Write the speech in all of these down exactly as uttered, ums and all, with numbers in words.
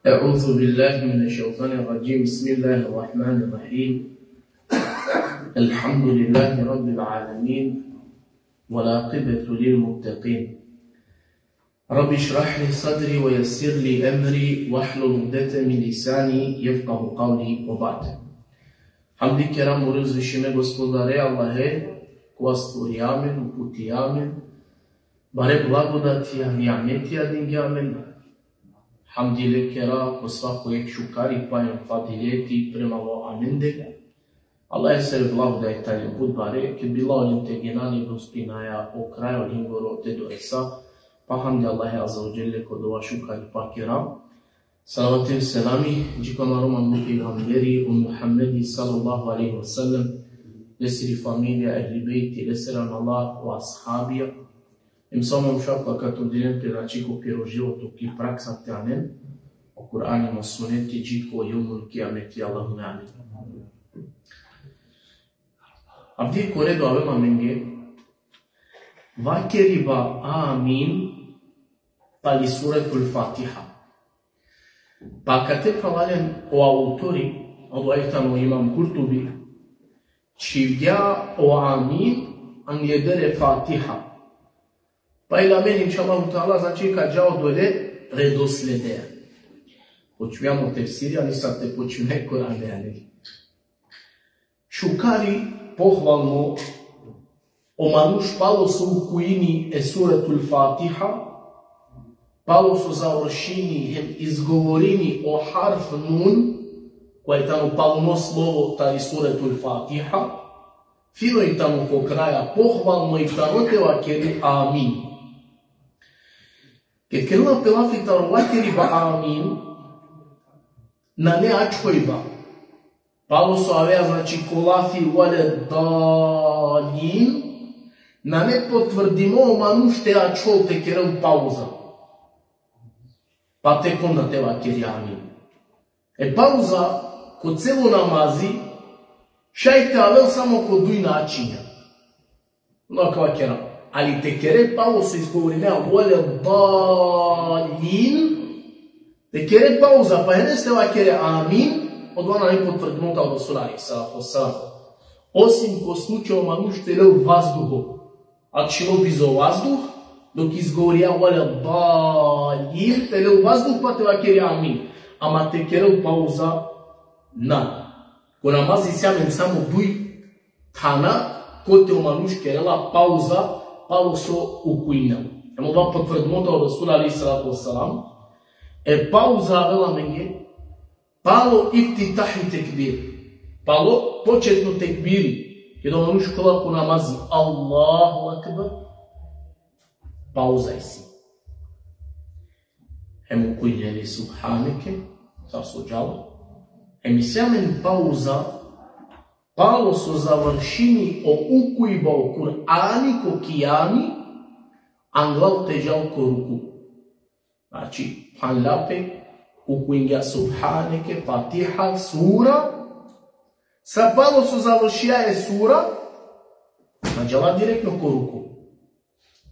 أعوذ بالله من الشيطان الرجيم. بسم الله الرحمن الرحيم. الحمد لله رب العالمين. والعاقبة للمتقين. رب اشرح لي صدري ويسر لي أمري واحلل عقدة من لساني يفقه قولي وبعد. Hamdi kera mo uzvišime Gospodare Allahe, kova stvorija amen, uputija amen, bare blagodatija, nijametija dingja amen. Hamdi le kera ko svako jekh šukaripa em fadileti prema amende. Allahesere blagodati tane but bare, ked bi lalo len te gena, na bi uspinaja o kraj olengoro te doresa. Pa hamdi Allahe Azze ve Dželle ko dova šukaripa kera. Salavati em selami dži ko amaro manglo pejgamberi o Muhammedi sallallahu alejhi ve sellem, lesiri familija, ehli bejti, lesere anala, o ashabija. Em samo šapla ka trudinen pe, znači, ko piro životo ki praksa te anen o Kur'ani em o suneti dži ko jevmul kijameti, Allahumme amin. Avdive ko redo avela amenge vakeriba amin pali Suretul Fatiha. Pa kate phralalen o autori, odova tano Imam Kurtubi, čhivgja o amin angleder e Fatiha. Pa i amen, inšallahu teala, znači, ka dža odole redosledea. Počmijam o tefsiri, a nisam te počmine Kur'ane, ali. Šukari, pohvalno, o manuš palo so ukujini e Suretul Fatiha, palo so završini hem izgovorini o harf nun, kova tano paluno slovo tari Suretul Fatiha, fino i tano ko kraja, pohvalno i tano te vakeri amin. Ked kerela pe lafi taro vakeriba amin, nane ačhojba. Palo so avea, znači, ko lafi veleddalin, nane potvrdimo o manuš te ačhol, te kerel pauza. Pa tek onda te vakeri amin. E pauza ko celo namazi šaj te avel samo ko duj načinja. No, ka vakera. Ali te kere palo so izgovorinea veleddalin, te kere pauza, pa hendese te vakere amin, odova nane potvrdimo taro Resul alejhi salatu ve selam. Osim ko slučaj o manuš te lel vazduho. Ačhilo bizo vazduh, dok izgovoria veleddalin, te lel vazduh pa te vakere amin. Ama te kerel pauza, na. Ko namazi isi amen samo duj thana, kote o manuš kerela pauza, palo so ukujinel. Em odova potvrdimo taro Resul alejhi salatu ve selam, e pauza avela amenge palo iftitahi tekbir. Palo početno tekbiri. Keda o manuš kola ko namazi, Allahu ekber, pauza isi. Hem ukujinel i subhaneke, sar so džala. Hem isi amen pauza, palo so završini o ukujba o Kur'ani ko kijami, anglal te džal ko ruku. Znači, phanla pe, ukujingja subhaneke, Fatiha, sura, sa palo so završija e sura, na džala direktno ko ruku.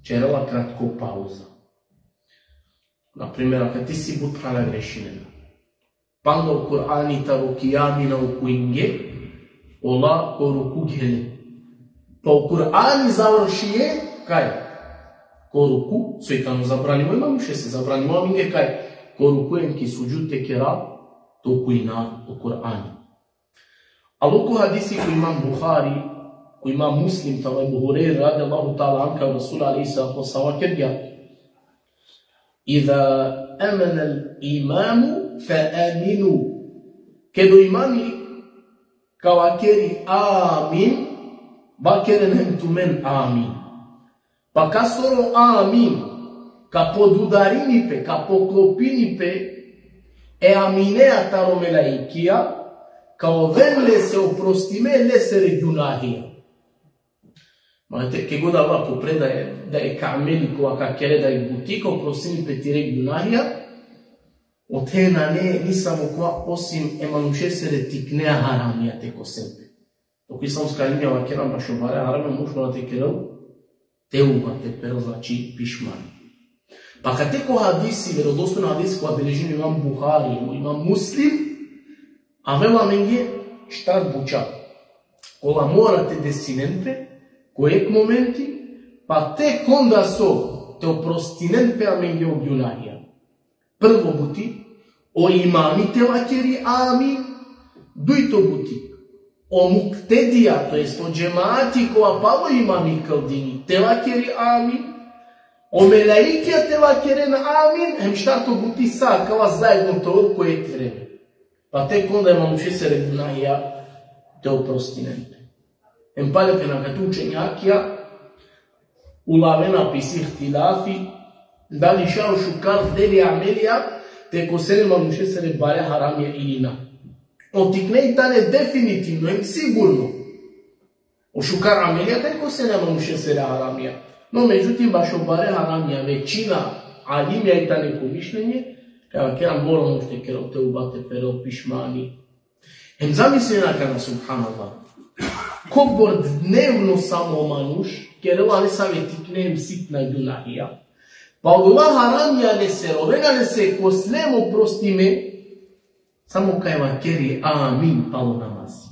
Čerela kratko pauza. Na primer, akate isi but phrala grešinena. Panda o Kur'ani taro kijami na ukujinge, ola ko ruku gele. Pa o Kur'ani završie, kaj? Ko ruku, so i tano zabranimo e manušese, zabranimo amenge kaj? Ko ruku em ki sudžud te kera, te ukujina o Kur'ani. Alo ko hadisi ko imam Buhari, ko imam Muslim, taro Ebu Hurejre radijallahu teala anhu, kaj o Resul alejhi salatu ve selam vakergja: Iza amana al-imamu fa aminu. Keda o imami ka vakeri amin, vakeren hem tumen amin. Pa kasoro amin ka podudarini pe, ka poklopini pe e aminea taro melaikija, ka oven lese oprostime lesere gjunahija. Ma te, ke god avela ko predaja, da e ka ameli kova ka kere, da e buti ka oprostini pe tire gjunahija, ote nane nisavo kova osim e manušesere tiknea haramija te kosen pe. Dok islamska linija vakera bašo bare harami, manuš mora te kerel teuba, te perel, znači, pišmani. Pa kate ko hadisi, verodostojno hadisi, kova biležini imam Buhari, imam Muslim, avela amenge štar buča kola mora te desinen pe ko jek momenti, pa tek onda so te oprostinen pe amenge o gjunahija. Prvo buti, o imami te vakeri amin. Dujto buti, o muktedija, to jest o džemati kova palo imami kldini, te vakeri amin. O melaikija te vakeren amin, hem štarto buti sa akala zaedno te ovel ko jek vreme. Pa tek onda e manušesere gjunahija te oprostinen pe. Hem pale pe na kate učenjakija ulavena pe isi ihtilafi, dali šaj o šukar deli amelija te kosel e manušesere bare haramija ili na. O tikne i tane definitivno, hem sigurno. O šukar amelija te kosel e manušesere haramija. No, međutim, bašo bare haramija, većina alimija i tane ko mišljenje, kaj vakeran mora o manuš te kerel teuba, te perel pišmani. Hem zamislin akana, subhanallah. Kobor dnevno samo manuš kerela nesave tikne hem sitna gjunahija. Pa ola haramija lese, rovena lese kosle hem oprostime, samo kaj vakeri amin palo namazi.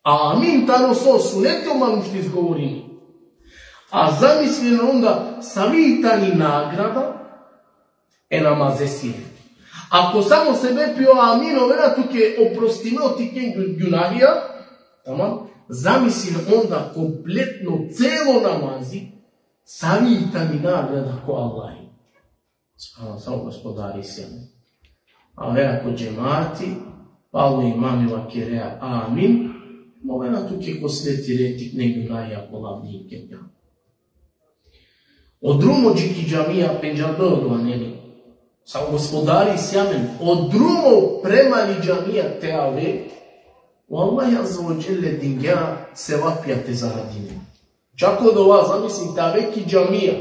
Amin tano so suneti o manuš te izgovorini. A zamislin onda savi tani nagrada e namazesiri. Ako samo sebepi o amin ovena tuke oprostime o tikne gjun-, gjunahija, tamam, zamislin onda kompletno celo namazi, savi tani nagrada ko Allahi. Subhanallah, samo Gospodari isi amin. Avera ko džemati, palo imami vakerea amin, hem ovena tuke kosle tire tikne gjunahija kola avdive kergjan. O drumo dži ki džamija, pendžardo odova, neli? Samo Gospodari isi amin, o drumo prema li džamija te ave, o Allah azze ve dželle dingja sevapija te zaradine. Čak odova, zamislin, te ave ki džamija,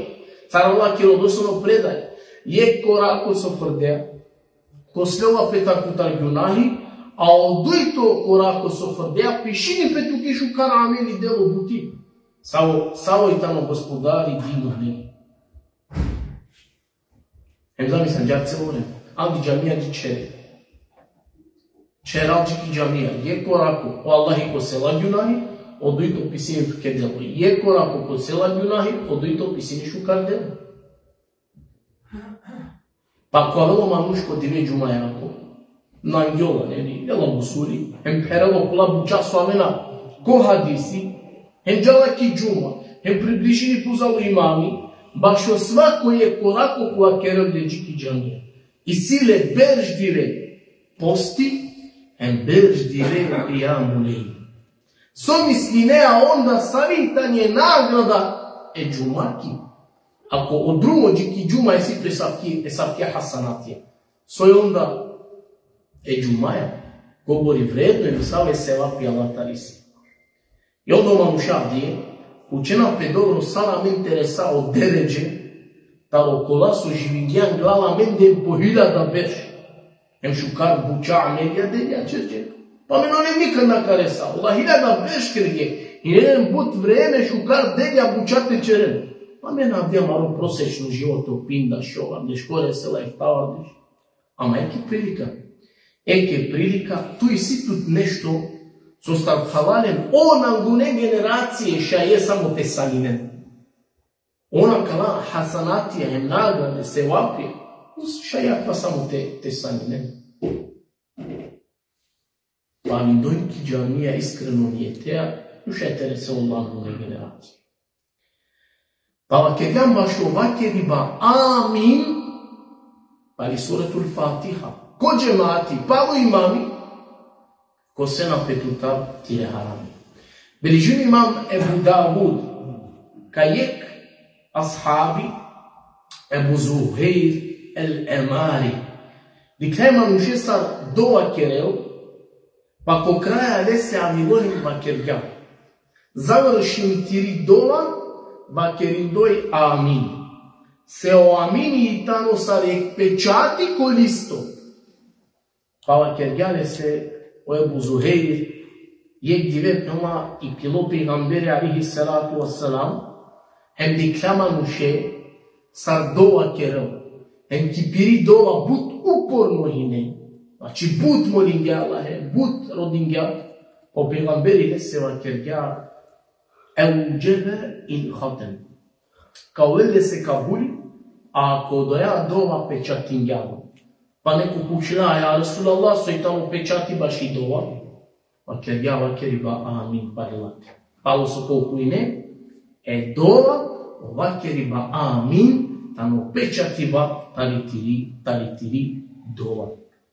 sar Allah ki rodosno predaj, jek korako sofrdea, kosle ova pe taro kotar gjunahi, a o dujto korako sofrdea, pišini pe tuke šukar ameli, delo, buti. Savo, savo i tano Gospodari dino, neli? Hem zamislin, dža celo vreme. Andi džamija, dži čhere. Čheral dži ki džamija. Jek korako, o Allahi kosela gjunahi, o dujto pisini tuke delo. Jek korako kosela gjunahi, o dujto pisini šukar delo. Pa ko avela o manuš ko dive džumajako, nangjola, neli, dela gusuli, hem pherela okola buča so avena ko hadisi, hem džala ki džuma, hem približini pe uzalo imami, bašo svako jek korako kova kerela dži ki džamija, isi le berš dive posti, hem berš dive kijamul lejl. So mislinea onda savi tani e nagrada e džumaki? Ako o drumo dži ki džuma isi tu esavki, esavki hasanatija, soj onda e džumaja? Kobor i vredno hem save sevapi Allah tari isi. I onda o manuša avdive učena pe dobro sar amen te resa o deredže, taro kola so živingjan glal amende po hiljada berš. Hem šukar buča amelija delja čerđe. Pa amen ole nikad na ka resa. Ola hiljada berš kerge. Hine len but vreme šukar delja buča te čeren. Pa amen avdive amaro prosečno životo pinda, šovardeš, ko resela efta vardeš. Ama eke prilika. Eke prilika, tu isi tut nešto sostar phralalen, on angune generacije šaje samo te saninen. On akala hasanatija hem nagrade, sevapija, šaj akava samo te, te saninen. Pa avindoj ki džamija iskreno nijetea, tu šaj te resel ola angune generacije. Pa vakergjam bašo vakeriba amin pali Suretul Fatiha ko džemati, palo imami, kosena pe tutar tire harami. Biležini imam Ebu Davud, kaj jek ashabi, Ebu Zuhejr el-Emari, dikhlja e manuše sar dova kerel, pa ko kraja lese avilo hem vakergja. Završim tiri dova, vakerindoj amin. Se o amini i tano sar jek pečati ko listo. Pa vakergja lese o Ebu Zuhejr, jek dive phenela iklilo pejgamberi alejhi salatu vesselam, hem dikhlja manuše sar dova kerel. Hem ki piri dova but uporno hine. Znači, but molingja Allahe, but rodingja. O pejgamberi lese vakergja: "Eudžebe in hatem." Ka ovel lese kabuli, ako odoja dova pečatingja. Pa neko pučla: "Ja Resulallah, soj tano pečati baši dova?" Vakergja: "Vakeriba amin pali late." Palo so ka okujne e dova, o vakeriba amin tano pečatiba tari tiri, tari tiri dova.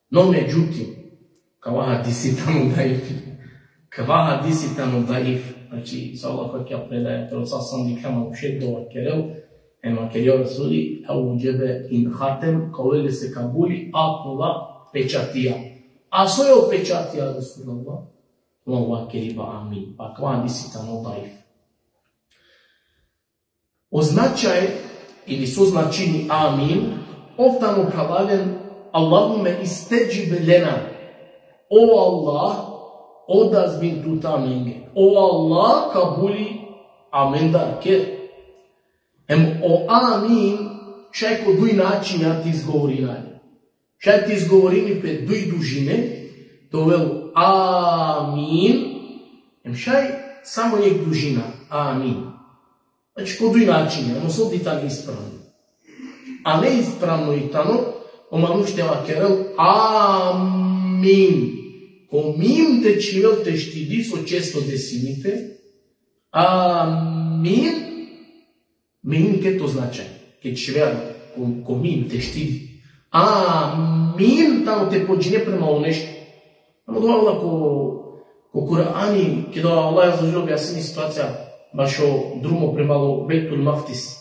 No, međutim, kava hadisi tano daif. Kava hadisi tano daif. Znači, sa Allah, kakva predaja, pero sa sam dikha manuše dova kerel, hem vakerel o Resuli: "Eudžebe in hatem", ka ovel lese kabuli, ako ova pečatija. A soj ova pečatija, Resulallah? Ova vakeriba amin. Pa kava hadisi tano daif. O značaj, ili so značini amin, ov tano, phralalen: "Allahumme istedžib lena." O Allah, odazvin tut amenge. O Allah, kabuli amendar ker. Hem o amin šaj ko duj načinja te izgovorina le. Šaj te izgovorini pe duj dužine, te ovel amin, hem šaj samo jekh dužina, amin. Znači, ko duj načinja, hem so di tano ispravno. A neispravno i tano o manuš te vakerel amin. Ko mim te čhivel teštidi, so često desini pe, amin, mim ke to značaj. Ked čhivel ko, ko mim teštidi, amin, tano te podžine prema o nešto. Amo dova Allah ko, ko Kur'ani, keda Allah azze ve dželle objasnini situacija bašo drumo prema o Bejtul Makdis.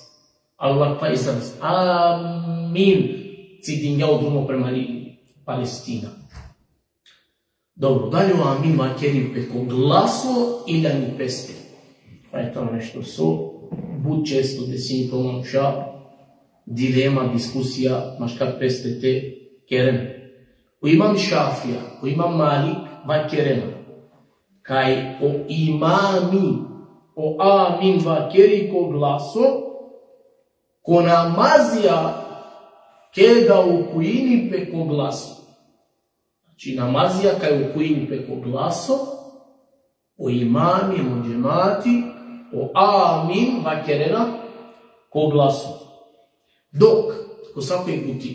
Allah pa izraz: "Amin." Cidingja o drumo prema li Palestina. Dobro, dali o amin vakeri pe ko glaso ili ani peste? Pa eto nešto so but često desini pe o manuša, dilema, diskusija, maškar peste te keren. O imam Šafija, o imam Malik vakerena kaj o imami o amin vakeri ko glaso, ko namazija keda okujini pe ko glaso. Znači, namazija kaj okujini pe ko glaso, o imami, o džemati, o amin vakerena ko glaso. Dok, ko sako jekh buti,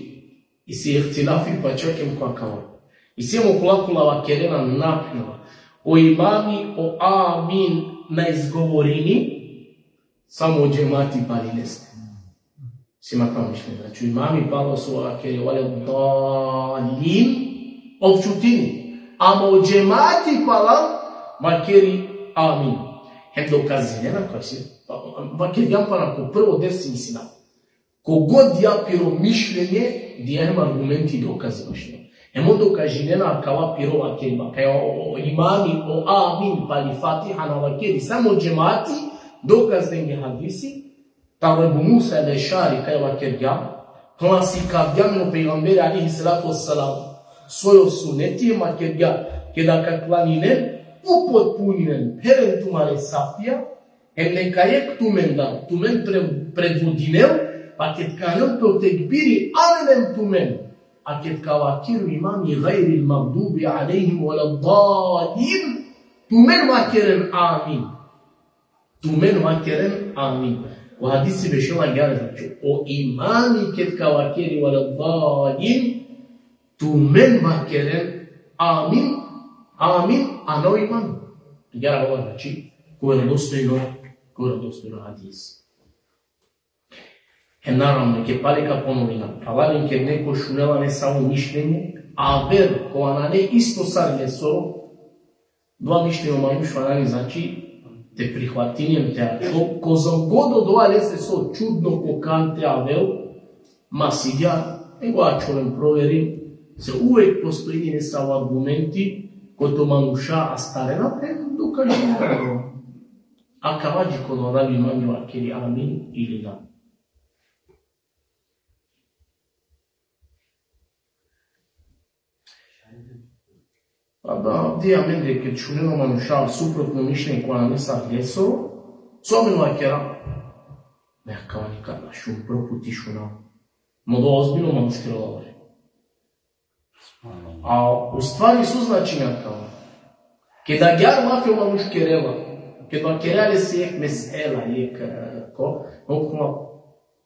isi ihtilafi, pa čak hem ko akava. Isi hem okola kola vakerena naprema: o imami o amin na izgovorini, samo o džemati pali leste. Isi hem akava mišljenje. Znači, o imami palo so vakeri: "Veleddalin", ov čutini. Ama o džemati pala vakeri: "Amin." Hem dokazinena, kaj si, pa, vakergjam pana ko prvo dersi, mislim. Kogod dija piro mišljenje, dija hem argumenti, dokazi bašo. Hem on dokazinena akava piro vakeriba, kaj o, o imami o amin pali Fatiha na vakeri samo džemati, dokaz lenge hadisi, taro Ebu Musa el-Ešari kaj vakergja: Klasikav džamino pejgamberi alejhi salatu vesselam, soj o suneti, vakergja: keda ka klaninen, upotpuninen, pheren tumare safija, hem neka jekh tumendar tumen pre-, predvodinel, pa ked ka anel pe o tekbiri, anen hem tumen. A ked ka vakeri o imami gajril magdubi alejhim veleddalin, tumen vakeren amin. Tumen vakeren amin. O hadisi bešela agjaar, znači, o imami ked ka vakeri veleddalin, tumen vakeren amin, amin, a na o imami. Agjaar, znači, ko verodostojno, ko verodostojno hadis. Hem naravno, ke pale ka ponovina, phralalen, ked neko šunela nesavo mišljenje, aver kova nane isto sar lesoro, dova mišljenje o manuš valjani, znači, te prihvatini, te ačhol, kozom god odova lese so čudno, kokante avela, ma si dža, nego ačholen, proverin, se uvek postojini nesavo argumenti, kote o manuša astarena, hem dokazinena. Akava dži kola dali imami vakeri amin ili na. Pa da, di amende, ked šunena o manuša suprotno mišljenje kova nane sar lesoro, so amen vakera? Neka nikad našun, proputišun. Mo do ozbiljno manuš kerela. A u stvari so značini akava? Keda agjaar lafi o manuš kerela, keda kerela lese jekh mesela, jekh, e, ko, okova,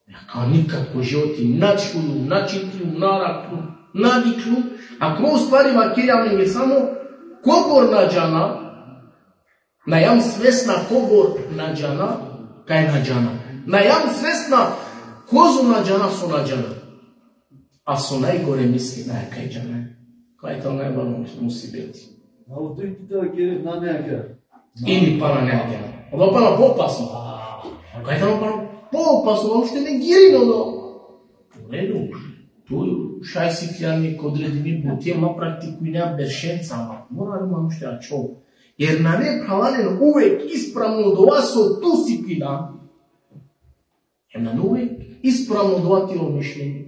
neka nikad ko životi, na čuju, na čitiju, na raklu, na diklu, a ko u stvari vakeri amenge samo, kobor na džana, na jam svesna kobor na džana, kaj na džana. Na jam svesna kozom na džana, so na džana. A so najgore misli, na kaj džana. Kaj tano najbaro musibeti. A o toj pita kere na neka. Ili pana neka. Ovo pana poopasno. Kaj tano pana poopasno, ovo što ne girino, no. U redu. Tu šaj sikljani ko odredimi buti, ma praktikujnea beršenca, ama mora li manuš te ačhol. Jer nane, phralalen, uvek ispravno dova so tu sikljina. Hem nane uvek ispravno dova tiro mišljenje.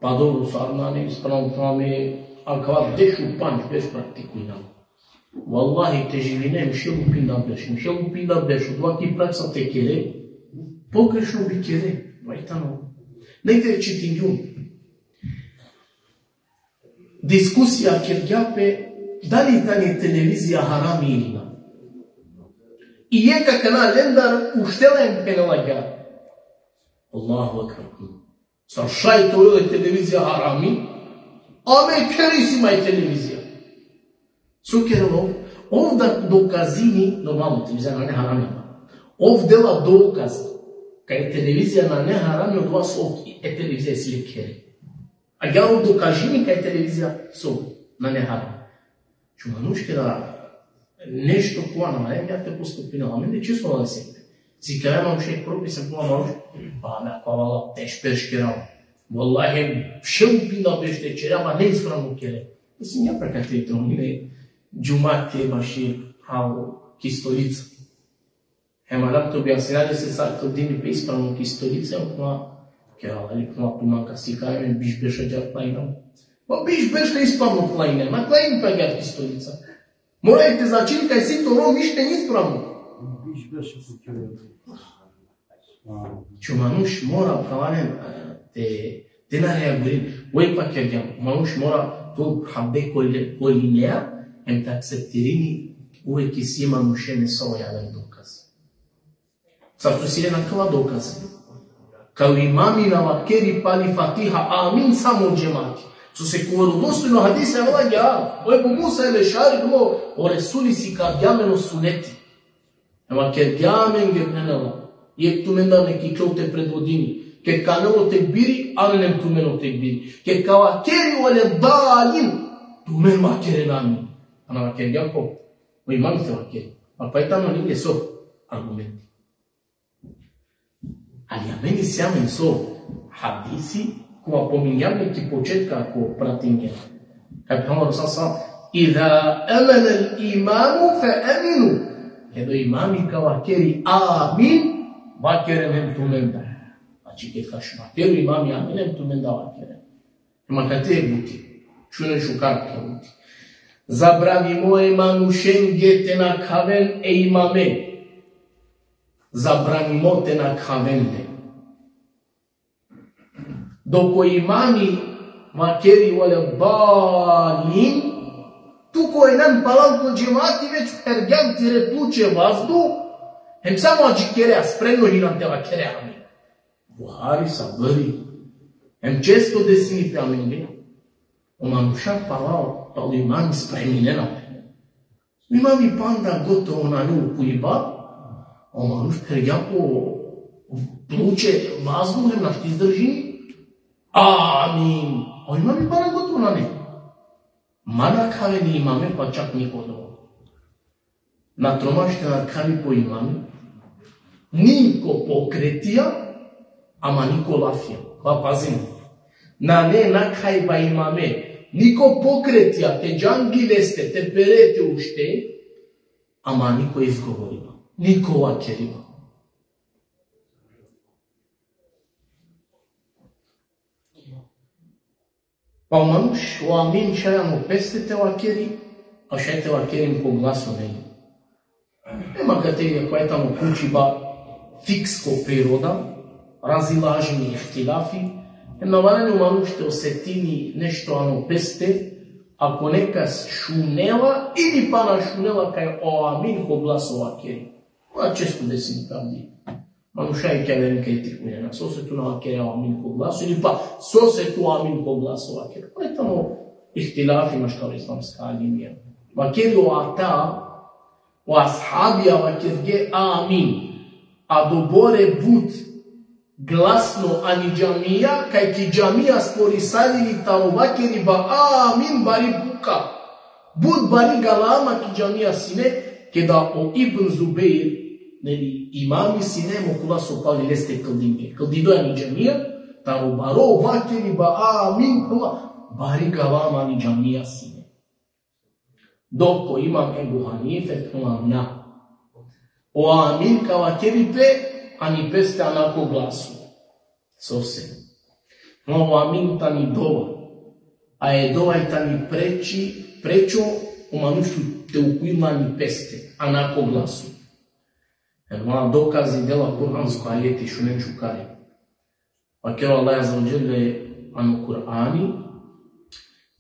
Pa dobro, sar nane ispravno, pa me akava dešupandž berš praktikujnava. Vallahi, te živine hem šel u pinda berš, hem šel u pinda berš, odova ki praksa te kere, pogrešno bi kere, vaj tano. Negde čitingjum. Diskusija kergja pe, dali tani televizija harami ili na. I jekh akana lendar uštela hem phenela agjaar. Allahu ekber. Sar šaj te ovel e televizija harami, a me khere isi ma e televizija. So kerela ov? Ov da dokazini, normalno, televizija nane harami. Ov dela dokaz kaj e televizija nane harami, odova so ov e televizija isi le khere. Agjaar ov dokažini kaj e televizija so nane harami. Ču manuš keda nešto kova nane, ja te postupina, amen de čisto la sekte. Si kera manuš e propisa kova manuš, pa na kova la teš peš kera. Vallahi, šel u pinda berš te čera, pa neispravno kere. Mislim, ja prakate te onine džumate maši, hao, ki stolica. Hem alam te objasnina lese sar kldini pe ispravno ki stolica, okova, kera, ali okova tu man ka sikaj, me biš berš agjaar klanjinav. Pa biš berš ka ispravno klanjine, na klanjin pe agjaar ki stolica. Mora te značini kaj si toro mišljenje ispravno. Biš berš so kere. Ču manuš mora, phralalen, te, te na reagirin. Oj pa kergjam, manuš mora tu habe kol-, kolinea, hem te akceptirini uvek isi manušen so javer dokaz. Sar so isi len akala dokaz. Kaj o imami na vakeri pali Fatiha, amin, samo džemati. Sose ko verodostojno hadisi avela agjaar, o Ebu Musa el-Ešari, o Resuli sikargja amen o suneti. Hem vakergja amenge, phenela: Jekh tumendar nek iklol te predvodini. Ked ka anel o tekbiri, anen hem tumen o tekbiri. Ked ka vakeri: Vele dalin, tumen vakeren amin. A na vakergja ko, o imami te vakeri. A pa i tano lenge so argumenti. Ali amen isi amen so hadisi, kova pomingjam ki početka ko pratinge. Kaj phenela o Resul sallallahu alejhi ve sellem: Iza amene l-imamu fe aminu. Keda o imami ka vakeri amin, vakeren hem tumen da. Znači, ked ka šunaven o imami amin, hem tumen da vakeren. Hem akate buti. Šunen šukar akate buti. Zabranimo e manušenge te nakhaven e imame. Zabranimo te nakhaven le. Dok o imami vakeri: Vele dalin, tu ko inan palal ko džemati već phergjan tire pluće vazduh, hem samo adžikere, a spremno hinan te vakere amin. Buhari, sabri. Hem često desini pe amenge. O manuša palal, palo imami spreminena pe. Imami panda gotovo nane u koliba, o manuš phergja po pluće vazduh hem našti izdržini. Amin. O imami panda gotovo nane. Ma nakhaven e imame, pa čak niko drugo. Na tromaš te nakhavi po imami, ni ko pokretija, ama ni ko lafija. Pa pazin. Nane nakhajba e imame, ni ko pokretija, te džan ki leste, te pere, te ušte, ama ni ko izgovoriba, ni ko vakeriba. Pa o manuš, o amin šaj ano peste te vakeri, a šaj te vakeri ko glaso, neli. Ema kate, koja tano kučiba, fiksko priroda, razilaženje, ihtilafi, hem na valjani o manuš te osetini nešto ano peste, ako nekas šunela ili pa na šunela kaj o amin ko glaso vakeri. Ova često desini pe avdive. Manuša i kjaveren kaj tikujena. Sose tu na vakere o amin ko glaso, ili pa sose tu amin ko glaso vakere. Ova i tano ihtilafi maškar islamska alimija. Vakeri o Ata, o ashabija vakerge amin. A dobore but glasno ani džamija, kaj ki džamija stvorisali taro vakeriba amin bari buka. But bari galama ki džamija sine, keda o Ibn Zubeir, neli, imami sine, hem okola so pali leste kldinge. Kldido ani džamija, taro baro vakeriba amin, phrla, bari galama ani džamija sine. Dok o imam Ebu Hanife phrla na. O amin ka vakeri pe ani peste, a na ko glaso. Sose? No, o amin tani dova. A e dova i tani preči, prečo o manuš te ukujnel ani peste, a na ko glaso. Hem dokazi dela kuransko ajeti, šunen šukari. Vakeri o Allah azze ve dželle ano Kur'ani: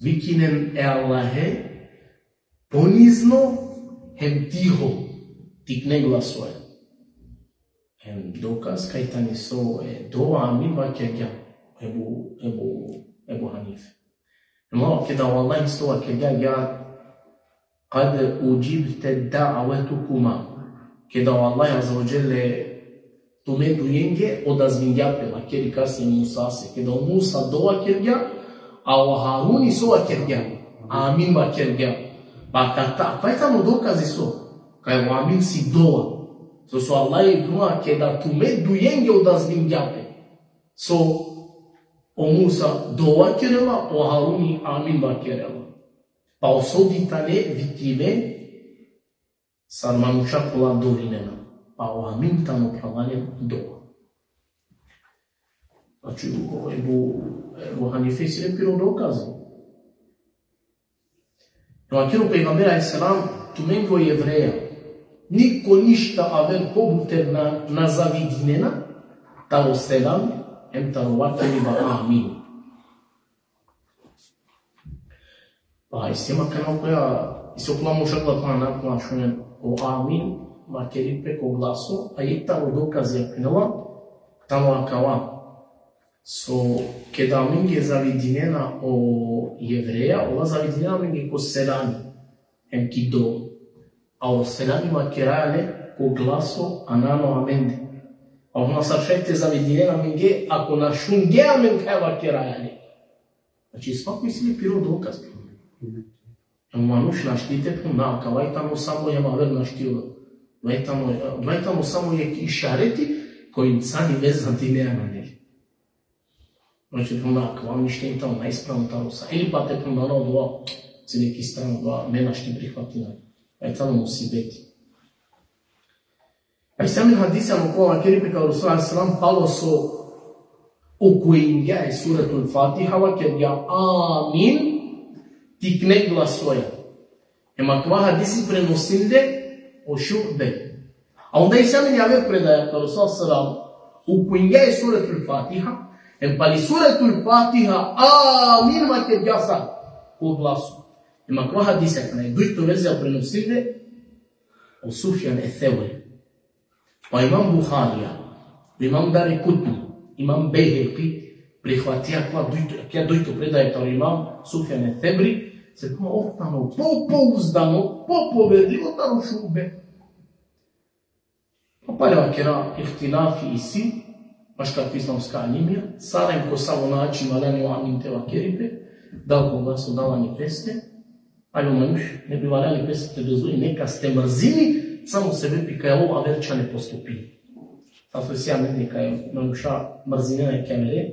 vikinen e Allahe ponizno hem tiho, tikne glasoja. Hem dokaz kaj tani so e dova amin vakergja Ebu, Ebu, Ebu Hanife. Hem keda o Allah isto vakergja, ja, kad udžibte da'vetukuma. Keda o Allah azze ve dželle tume dujenge odazvingja pe, vakeri kase, Musase. Keda o Musa dova kergja, a o Haruni so vakergja? Amin vakergja. Pa kata, kaj tano dokazi so? Kaj o amin si dova. So, so Allah i phrla keda tume dujenge odazvingja pe. So o Musa dova kerela, o Haruni amin vakerela. Pa o sodi tane vikive sar manuša kola dovinena. Pa o amin tano, phralalen, dova. Znači, o Ebu, Ebu Hanife sine piro dokazi. Vakeri o pejgamberi alejhi selam: tumenge o Jevreja niko ništa aver pobuter na, na zavidinena taro selam, hem taro vakeriba amin. Pa isi akana koja, isi okola manuša kola pana, kola šunen o amin vakeri pe ko glaso, a jekh taro dokazi akana tano akava. So, keda amenge zavidinena o Jevreja, ola zavidinena amenge ko selami, hem ki dova. A o selami vakeraja le ko glaso, a nane amende. A o sar šaj te zavidinen amenge, ako na šunge amen kaj vakeraja le. Znači, svako isi le piro dokaz. O manuš našti te phrla, akava i tano samo, hem aver našti ola. Akava i tano, akava i tano samo jekh išareti, koj insani me zavidinena, neli. Znači, phrla, akava ništa i tano na ispravno taro sa. Ili pa te phrla, na, odova, si neki strano, odova me našti prihvatina. Akava i tano musibeti. A isi amen hadisi ano kola vakeri pe kaj o Resul alejhi selam palo so ukujingja e Suretul Fatiha vakergja amin, tikne glasoja. Hem akava hadisi prenosinde o Šu'be. A onda isi amen javer predaja kaj o Resul alejhi selam ukujingja e Suretul Fatiha, hem pali Suretul Fatiha amin vakergja sa ko glaso. Hem akava hadisi, akana e dujto verzija prenosinde o Sufjan e Seuri. Pa imam Buharija, imam Darekutni, imam Bejheki, prihvatija akava dujto, akava dujto predaja taro imam Sufjan e Seuri, se puma ov tano po, pouzdano, po, poverljivo taro Šu'be. Pa pale vakera ihtilafi isi, maškar islamska alimija, sar hem ko savo način valjani o amin te vakeri pe, dal ko glaso, dal ani peste, ali o manuš ne bi valjani peste te dozvoli nekas te mrzini, samo sebepi kaj ov aver čhane postupini. Zato isi amende kaj manuša mrzinena kaj avere,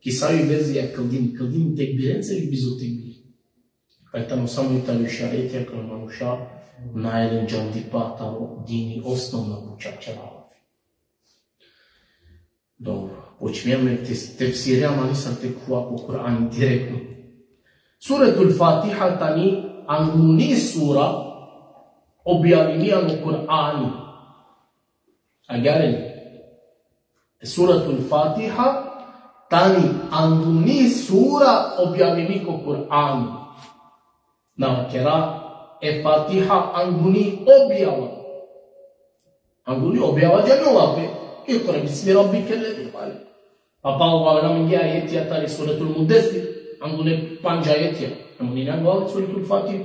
ki savi verzija kldin, kldin tekbirence ili bizo tekbiri. Kaj tano samo i taro išaretija kaj manuša nae len džandipa taro dini, osnovna buča čerava. Dobro, počmingjam te, tefsirija, ama nisam te khuva ko Kur'ani direktno. Suretul Fatiha tani anguni sura objavimi ano Kur'ani. Agjaar? Suratul Fatiha tani anguni sura objavimi ko Kur'an. Na vakera e Fatiha anguni objava. Anguni objava džanela pe. Iqra bismi rabbike lezi halek. Pa palo avena amenge ajetija tari Suratul Muddessir, angune pandž ajetija. Anguni na angava Suratul Fatiha.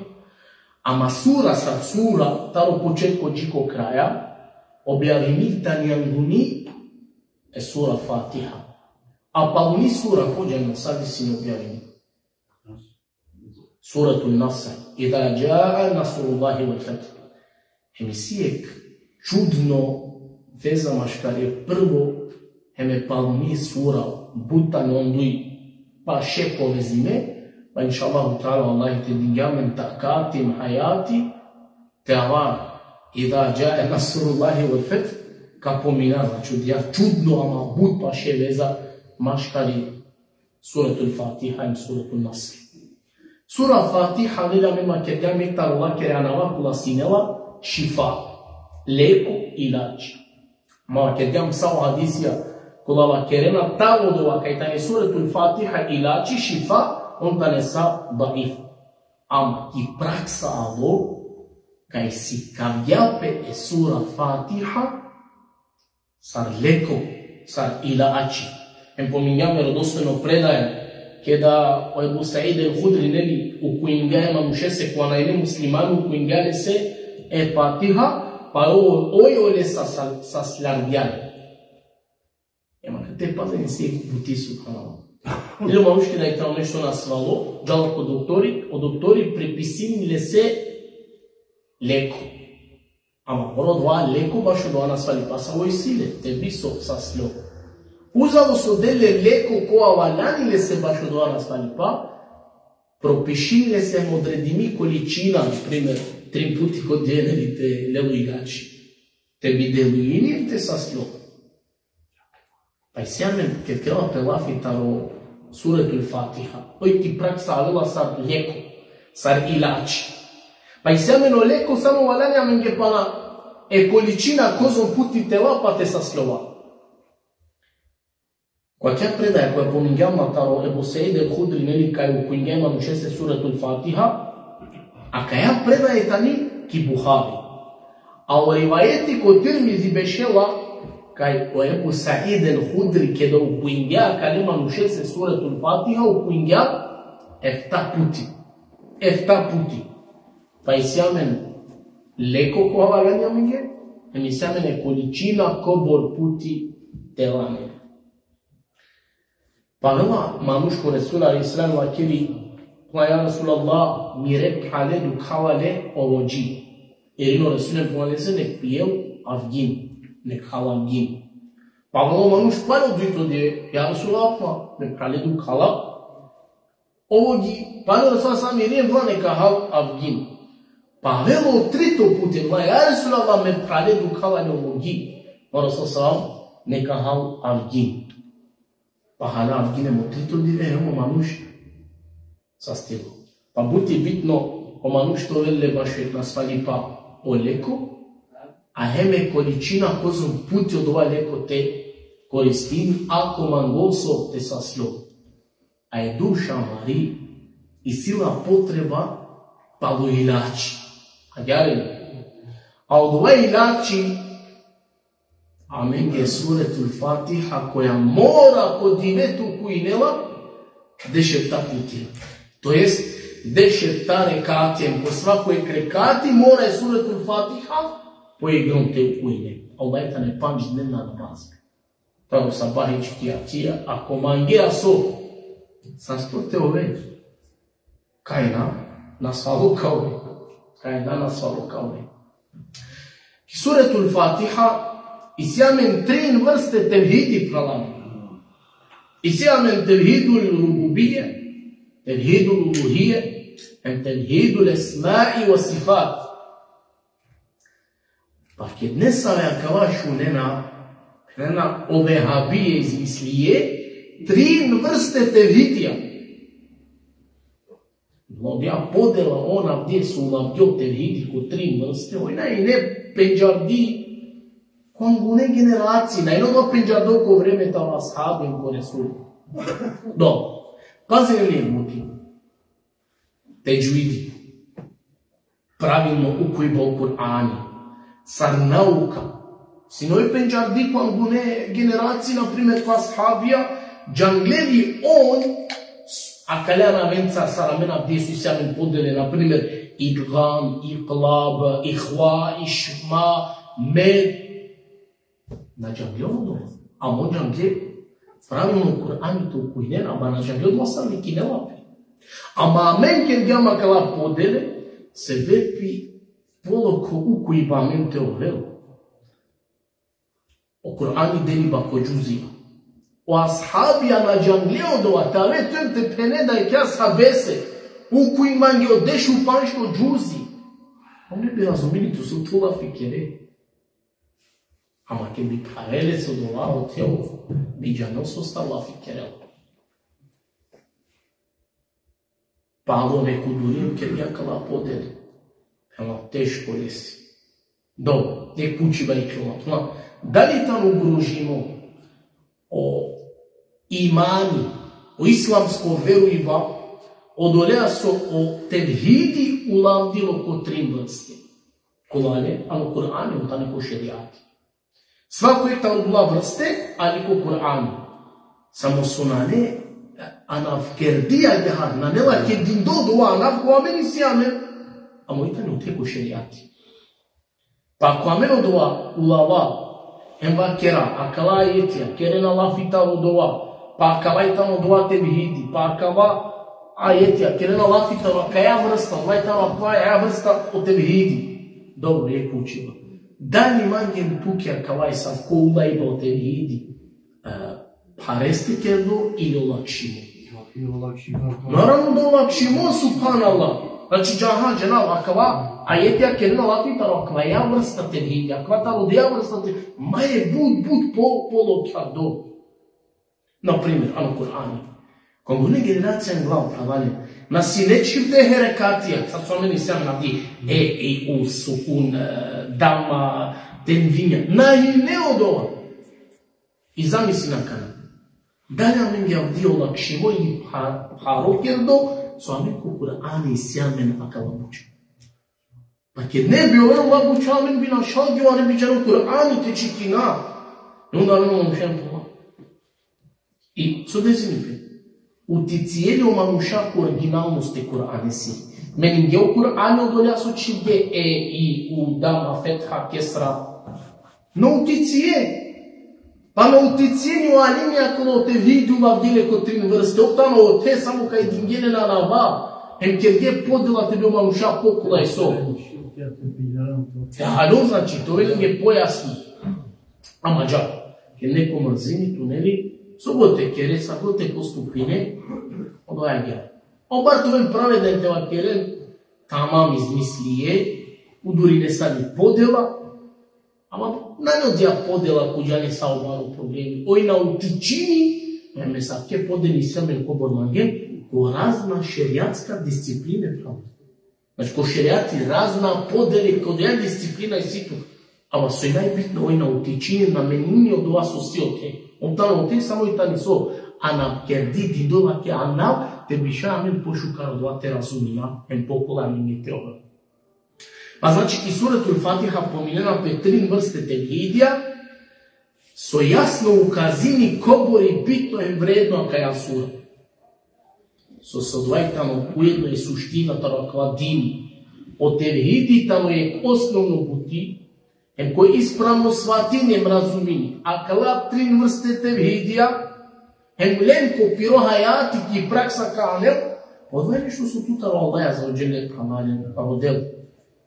Ama sura sar sura, taro početko dži ko kraja, objavimi tani anguni e sura Fatiha. A paluni sura ko džanel sar sine objavimi? Suratul Nasr. Iza džae nasrullahi wal feth. Hem isi jek čudno veza maškar e prvo hem e paluni sura, but tane on duj paše povezime, pa inšallahu ta'ala Allah te dingja amen takatim hajati, te ava iza džae nasrullahi wal feth, ka pomina, znači, odija čudno, ama but paše veza maškari Suratul Fatiha hem Suratul Nasr. Sura Fatiha, lela, amen vakergjam, jek taro lakere anava kola sinela šifa, leko, ilači. Ama vakergjam sa o hadisija kola vakerena taro odova kaj tani Suratul Fatiha ilači, šifa, on tane sa daif. Ama ki praksa alo kaj sikavgja pe e sura Fatiha sar leko, sar ilači. Hem pomingjam verodostojno predaja, keda o Ebu Said el-Hudri, neli, ukujingja e manušese, kova nane muslimani, ukujingja lese e Fatiha, pa o, oj ole sa, sa, sasljardja le. Ema, kate pazin isi buti, subhanallah. Ili o manuš keda i tano nešto nasvalo, džala ko doktori, o doktori prepisini lese leko. Ama mora odova leko bašo odova nasvalipa savo isi le, te bi so saslo. Uzalo so del le leko kova valjani lese bašo odova nasvalipa, propišini lese hem odredimi količina, na primer, trin puti ko dive, neli, te lel o ilači. Te bi del o ini hem te saslo. Pa isi amen, ked kerela pe lafi taro Suratul Fatiha, oj ki praksa avela sar leko, sar ilači. Pa isi amen o leko, samo valjani amenge pana e količina kozom puti te la pa te saslova. Ko akaja predaja koja pomingjam taro Ebu Said el-Hudri, neli, kaj ukujingja e manušese Suratul Fatiha, akaja predaja tani ki Buhari. A o rivajeti ko Tirmizi bešela kaj o Ebu Said el-Hudri, keda ukujingja akale manušese Suratul Fatiha, ukujingja efta puti. Efta puti. Pa isi amen leko kova valjani amenge, hem isi amen e količina kobor puti te la amen. Pa avela manuš ko Resul alejhi selam, vakeri: Ma, ja Resulallah, mire phrale dukhala le o vođi. Ili o Resul hem phenela lese: Nek pijel avgin, nek hal avgin. Pa avela o manuš palo dujto dive: Ja Resulallah, me phrale dukhala o vođi. Pa avela o Resul sallallahu alejhi ve sellem: Iri, hem phenela: Neka hal avgin. Pa avela o trito puti, phenela: Ja Resulallah, me phrale dukhala le o vođi. Pa avela o Resul sallallahu alejhi ve sellem: Neka hal avgin. Pa hala avgin hem o trito dive, hem o manuš sastilo. Pa but i bitno o manuš te ovel le bašo jek nasvalipa o leko, a hem e količina kozom puti odova leko te koristini, ako mangol so te saslo. A e duša amari isi la potreba palo ilači. Agjaar li? A odova ilači amenge Suretul Fatiha, koja mora ko dive te ukujine la dešefta puti. To jest, dešefta rekati, hem ko svako jek rekati mora e Suretul Fatiha po jek drom te ukujine. Odova tane pandž dnevna namaz. Taro sabahi dži ki jacija, ako mangea so, sasto te ove. Kaj na, nasvalo ka ove. Kaj na, nasvalo ka ove. Ki Suretul Fatiha isi amen trin vrste tevhidi, phralalen. Isi amen tevhidul rububije, tevhidul uluhije, hem tevhidul esmai ve sifat. Pa ked nesave akava šunena, phenena: O vehabije izmislie trin vrste tevhidija. Odija podela, on avdive so ulavgjo tevhidi ko trin vrste, oj na ine pendžardi Ko angune generacije, na ine odova pendžardo ko vreme taro ashabi hem ko Resul. Dobro. Pazi li muti. Tedžvidi. Pravilno ukuiba o Kur'ani. Sar nauka. Sine pendžardi ko angune generacije, na primer, ko ashabija, džangle li on, akale anavenca sar amen avdive so isi amen podele, na primer, idgam, iklab, ihva, išma, med, na džangle on odova. Ama on džangle pravilno Kur'ani te ukuinen, ama na džangle odova sar vikinela pe. Ama amen kergjam akala podele, sebepi polokho ukuiba amen te ovel. O Kur'ani deli bako džuzija. O ashabija na džangle odova, te ave tu hem te phene da jekhe ashabese ukui mange o dešupanšto džuzi. On ne bi razumini tu so tu lafi kere. Ama ked bi phare lese odova o telo, bi džanel sostar lafi kerela. Palo nekuduri kergja akala podele. Ama teško lesi. Dobro, jekh pučiba ikljola. Dali tano ugrožimo o imani, o islamsko veruiba, odolea so o tevhidi ulavdilo ko trin vrste? Kola le, ano Kur'ani, tani ko šerijati. Svako jekh taro odola vrste, ali ko Kur'ani. Samo so nane, anav kerdi agjaar, nane lake dindo odova anav ko amen isi amen. Ama i tani ote ko šerijati. Pa ko amen odova ulava, hem vakera, akala ajetija kerena lafi taro odova, pa akava i tano odova tevhidi, pa akava ajetija kerena lafi taro akaja vrsta, odova i tano akaja vrsta o tevhidi. Dobro, jekh pučiba. Dali mangen tuke akava isavko ulaiba o tevhidi, e, phareste kerdo ili olakšimo? Naravno da olakšimo, subhanallah. Znači, džaha, džanav, akava ajetija kerena lafi taro akaja vrsta tevhidi, akava taro odoja vrsta tevhidi, ma e but, but po, polokhardo. Na primer, ano Kur'ani. Ko angune generacija, glav pravale, na sine čhivde herekatija, sar so amen isi amen avdive, e, i, u, sukun, e, dama, tenvinja. Na hine odova. I zamislin akana. Dali amenge avdive olakšimo ili pha-, pharo kerdo, so amen ko Kur'ani isi amen akala buča. Pa ked ne bi ovel ola buča, amen bi našalgjova, ne bi džanel Kur'ani te čitinaja. I onda amen o manuša hem pala. I so desini pe? Uticije li o manuša ko originalnost e Kur'anesi? Meningje o Kur'ani odolea so čhivde e, i, u, dama, fetha, kesra? Na uticije. Pa na uticije ni o alimija kola o tevhidi ulavgje le ko trin vrste. Ov tano ote, samo ka dingje le na anava. Hem kergje podela te bi o manuša pokolaj so. E, alo, znači, te ovel lenge pojasno. Ama dža, ked neko mrzini tu, neli, so god te kere, sa god te postupine, odova agjaar. O bar te oven pravedan, te vakeren, tamam, izmislie, udurinesa li podela, ama nane odija podela ko džanesa o baro problemi. Oj na utičini, me, me asavke podele isi amen, kobor mangen, ko razna šerijatska discipline, pravo. Znači, ko šerijati razna podele, ko odoja disciplina isi tu. Ama so i najbitno, oj na utičini, na menini odova so si ote. Ov tano ote, samo i tani so, anav kerdi, dindo lake anav, te bi šaj amen pošukar odova te razumina, hem pokolaj amenge te ovel. Pa znači, ki Suretul Fatiha pominena pe trin vrste tevhidija, so jasno ukazini kobor i bitno hem vredno akaja sura. So, so odova i tano ujedno i suština taro akava din. O tevhidi tano jekh osnovno buti, hem ko ispravno svatini hem razumini akala trin vrste tevhidija, hem len ko piro hajati ki praksa ka anel, odova nešto so tu taro Allah azze ve dželle ka anel, ka rodel.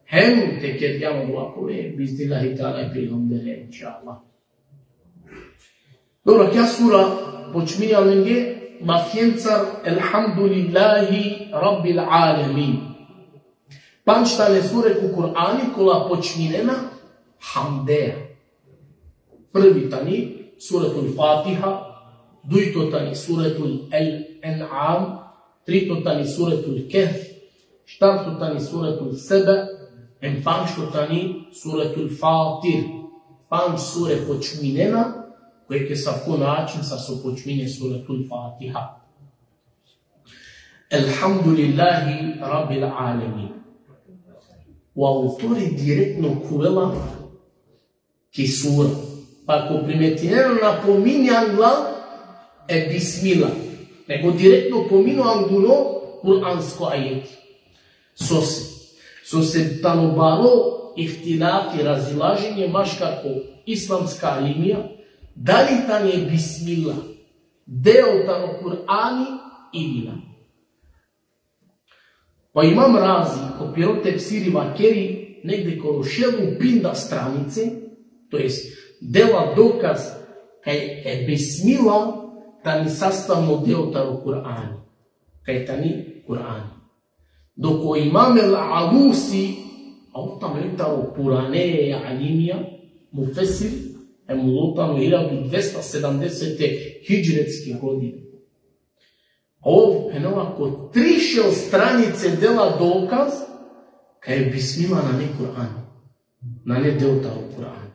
Hem te kergjam odova kova, biiznillahi teala, e pejgambere, inšallah. Dobro, akaja sura počminela amenge lafencar Elhamdulillahi Rabbil Alemin. Pandž tane sure ko Kur'ani kola počminena hamdeja. Prvi tani Suretul Fatiha, dujto tani Suretul El-, En'am, trito tani Suretul Kehf, štarto tani Suretul Sebe, hem pandžto tani Suretul Fatir. Pandž sure počminena, koj ke savko način sar so počmini Suratul Fatiha. Elhamdulillahi Rabbil Alemin. O autori direktno khuvela ki sura. Pa ko primetinena, na pomini angla e bismillah, nego direktno pomini angluno kuransko ajeti. Sose? Sose tano baro ihtilafi, razilaženje maškar ko islamska alimija, dali tani e bismillah deo taro Kur'ani ili na. Pa Imam Razi, ko piro tefsiri vakeri, negde koro šel u pinda stranice, to jest dela dokaz kaj e bismillah tani sastavno deo taro Kur'ani. Kaj tani Kur'ani. Dok o Imam el Alusi, a ov tano taro purane alimija, mufesir, hem ulo tano hiljadu dvesta sedamdesete hidžretske godine. Ov phenela ko trišel stranice dela dokaz kaj e bismillah nane Kur'ani. Nane deo taro Kur'ani.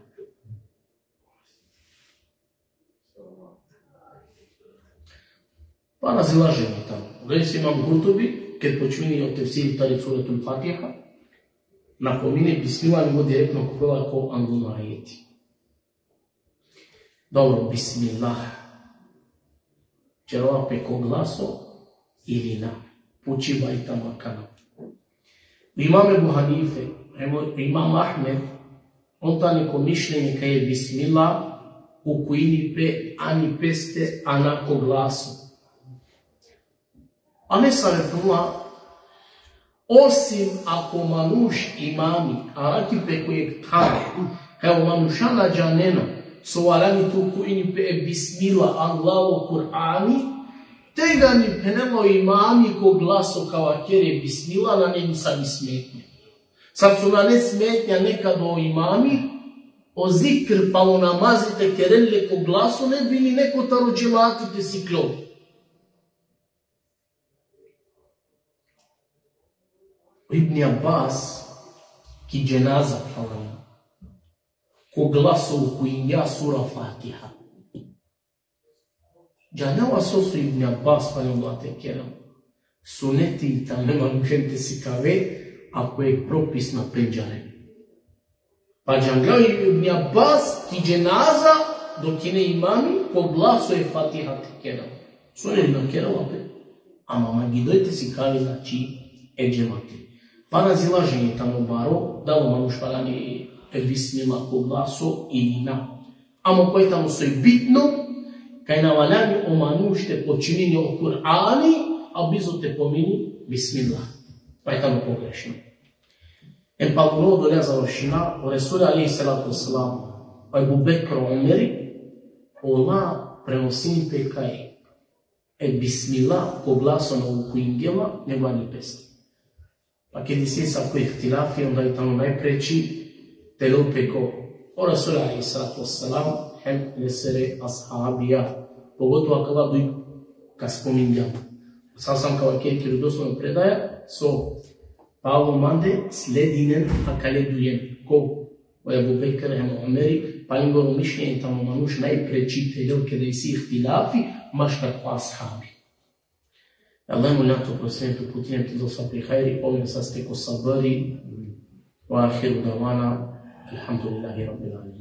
Pa razilaženje tano. Resi Imam Kurtubi, ked počmini o tefsiri tari Suratul Fatiha, na pomini bismillah, nego direktno khuvela ko angluno ajeti. Dobro, bismillah ćerela pe ko glaso ili na? Pučiba i tano akana. Imam Ebu Hanife, Imam Ahmed, on tani ko mišljenje kaj e bismillah ukujini pe ani peste, a na ko glaso. A me sar e phenela, osim ako manuš imami, araki pe ko jekh than, kaj o manuša na džanena so valjani te ukujini pe e bismillah anglalo Kur'ani, tegani phenela o imami ko glaso ka vakeri e bismillah, nane nisavi smetnja. Sar so nane smetnja nekad o imami o zikr palo namazi te kerel le ko glaso, ne bi li neko taro džemati te sikljol. Ibn Abbas ki dženaza, phenela, ko glaso ukujingja sura Fatiha. Džanela so so Ibn Abbas, phenela, te kerel? Suneti tano e manušen te sikave, ako e propis na pendžaren. Pa džangja o Ibn Abbas ki dženaza, dok ine imami, ko glaso e Fatiha te kerel. Suneti na kerela pe. Ama mangidoj te sikavi, znači, e džemati. Pa razilaženje tano baro, dali o manuš valjani e bismillah ko glaso ili na. Ama koj tano soj bitno, kaj na valjani o manuš te počinini o Kur'ani, a bizo te pomini bismillah. Pa i tano pogrešno. Em pa ulo odolea završina, o Resul alejhi salatu vesselam, o Ebu Bekr, o Omeri, ola prenosini pe kaj e bismillah ko glaso na ukujingje la, nego ani peste. Pa ked isi asavko ihtilafi, onda i tano najpreči te lel pe ko o Resul alejhi salatu vesselam, hem lesere ashabija. Pogotovo akala duj ka spomingjam. Sar sam ka vakeri ki vjerodostojno predaja, so palo mande sledinen akale dujen. Ko? O Ebu Bekr hem o Omeri, palingoro mišljenje tano manuš najpreči te lel keda isi ihtilafi maškar ko ashabi. Allah molja te oprostini, te uputini te do sa pri hajri, oven saste ko sabri. Ve ahiru davana, elhamdulillahi rabbil alemin.